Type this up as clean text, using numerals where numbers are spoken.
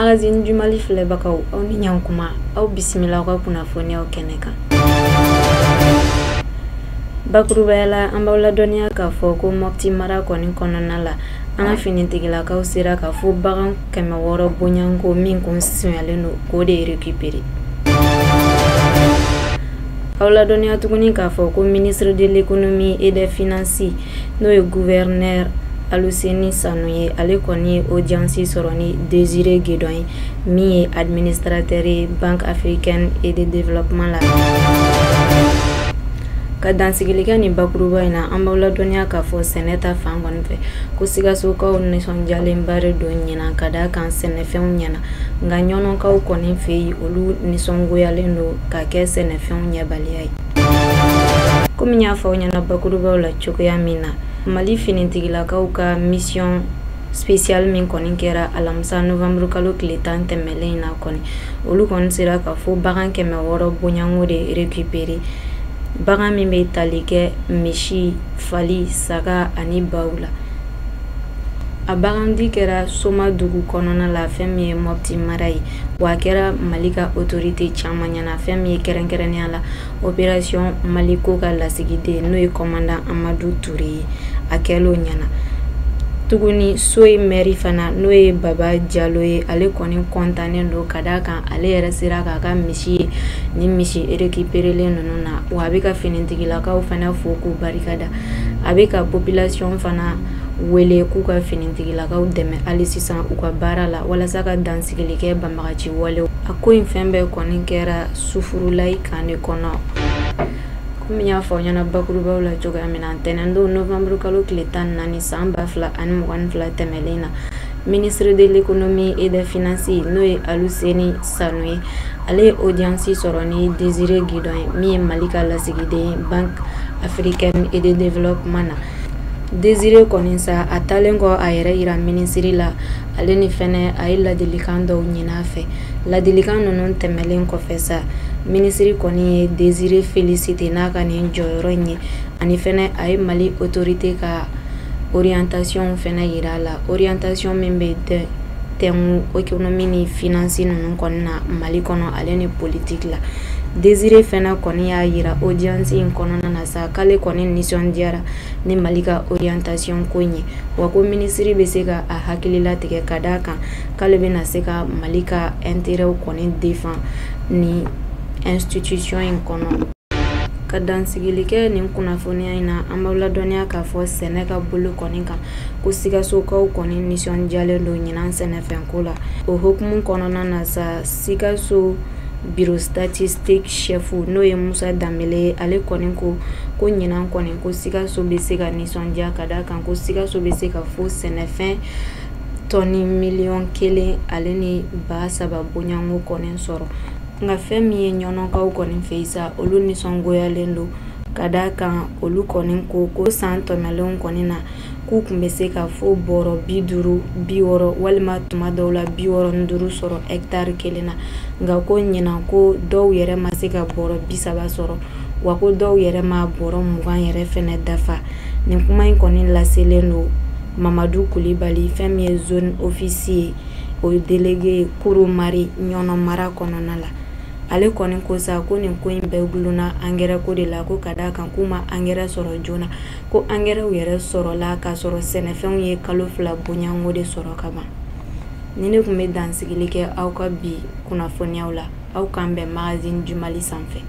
Magazine du Mali filɛbagaw, aw ni ɲankuma, aw bisimila aw ka kunnafoniyaw kɛnɛ kan. Bakurubaya la, an b'aw ladɔnniya k'a fɔ ko Mɔpti mara kɔni kɔnɔna la, an ka finitigilakaw sera ka fo bagan 600 bonyanko min kun sonyalen don k'o de récupérer. Aw ladɔnniya tuguni k'a fɔ ko ministre de l'économie et des finances, n'o ye gouverneur Aluseni Sanu ye, ale kɔni ye audience sɔrɔ ni Désiré Guédon ye, min ye administrateur ye Banque africaine et de développement la. Ka dansigili kɛ nin bakuruba in na, an b'aw ladɔnniya k'a fɔ sɛnɛ ta fan kɔni fɛ, ko Sikasokaw nisɔndiyalenba de don ɲinan ka d'a kan sɛnɛfɛnw ɲɛna, nka Ɲɔnɔkaw kɔni fɛ yen, olu nisɔngoyalen don ka kɛ sɛnɛfɛnw ɲɛbaliya ye. Komi n y'a fɔ aw ɲɛna bakurubaw la cogoya min na, Mali finitigilakaw ka mission spéciale min kɔni kɛra alamisa novembre kalo tile 10 tɛmɛlen in na kɔni, olu kɔni sera ka fo bagan 600 bonyanko de récupérer, bagan min bɛ tali kɛ misi, fali, saga ani baw la. A bagandi kɛra Soma dugu kɔnɔna la, fɛn min ye Mɔpti mara ye, wa a kɛra Mali ka autorité caman ɲɛna, fɛn min ye kɛrɛnkɛrɛnnenya la opération Maliko ka lasigiden, n'o ye commandant Amadu Ture ye, a kɛl'o ɲɛna. Tuguni so ye maire fana, n'o ye Baba Jalo ye, ale kɔni kɔntannen don ka d'a kan ale yɛrɛ sera k'a ka misi ye ni misi récupérelen ninnu na, wa a bɛ ka finitigilakaw fana fo k'u barikada. A bɛ ka population fana wele k'u ka finitigilakaw dɛmɛ hali sisan u ka baara la walasa ka dansigili kɛ banbagaci walew. A ko in fɛn bɛɛ kɔni kɛra Sufurulayi kan de kɔnɔ. Komi n y'a fɔ aw ɲɛna bakurubaw la cogoya min na, ntɛnɛndon novembre kalo tile 14 san 2022 tɛmɛlen na, ministre de l'économie et des finances, n'o ye Aluseni Sanu ye, ale ye audience sɔrɔ ni Désiré Guédon ye, min ye Mali ka lasigiden ye Banque africaine et de développement na. Désiré kɔni sa, a taalen kɔ a yɛrɛ yira minisiri la, ale ni fɛnɛ a ye ladilikan dɔw ɲini a fɛ. Ladilikan ninnu tɛmɛlen kɔfɛ sa, minisiri kɔni ye Désiré félicité n'a ka nin jɔyɔrɔ in ye, ani fɛnɛ a ye Mali autorité ka orientation fɛnɛ yira a la, orientation min bɛ tɛnku économie ni finance ninnu kɔni na Mali kɔnɔ, ale ni politique la. Désiré fɛnɛ kɔni y'a yira audience in kɔnɔna na sa, k'ale kɔni nisɔndiyara ni Mali ka orientation ko in ye, wa ko minisiri bɛ se ka a hakili latigɛ ka d'a kan k'ale bɛna se ka Mali ka intérêt kɔni défend ni institution in kɔnɔ. Ka dansigili kɛ nin kunnafoniya in na, an b'aw ladɔnniya k'a fɔ sɛnɛ ka bolo kɔni kan, ko Sikasokaw kɔni nisɔndiyalen don ɲinan sɛnɛfɛnko la. O hukumu kɔnɔna na sa, Sikaso bureau statistique chef, n'o ye Musa Danbele ye, ale kɔni ko ko ɲinan kɔni ko Sikaso bɛ se ka nisɔndiya ka d'a kan ko Sikaso bɛ se ka fo sɛnɛfɛn tɔni 1,3 miliyɔn bonyanko kɔni sɔrɔ. Nka fɛn min ye Ɲɔnɔkaw kɔni fɛ yen sa, olu nisɔngoyalen don ka d'a kan olu kɔni ko ko san tɛmɛnlenw kɔni na, k'u tun bɛ se ka fo bɔrɔ 50, 60 walima tuma dɔw la 65 sɔrɔ hectare kelen na, nka ko ɲinan ko dɔw yɛrɛ ma se ka bɔrɔ 30 sɔrɔ, wa ko dɔw yɛrɛ ma bɔrɔ 20 yɛrɛ fɛnɛ dafa. Nin kuma in kɔni laselen don Mamadu Kulibali, fɛn min ye zone office ye, o ye délégué Kurumari Ɲɔnɔ mara kɔnɔna la. Ale kɔni ko sa ko nin ko in bɛɛ gulonna angɛrɛ ko de la, ko ka d'a kan k'u ma angɛrɛ sɔrɔ joona, ko angɛrɛw yɛrɛ sɔrɔla k'a sɔrɔ sɛnɛfɛnw ye kalo 2 bonyanko de sɔrɔ ka ban. Ni ne tun bɛ dansigili kɛ aw ka bi kunnafoniyaw la, aw k'an bɛn Magazine du Mali sanfɛ.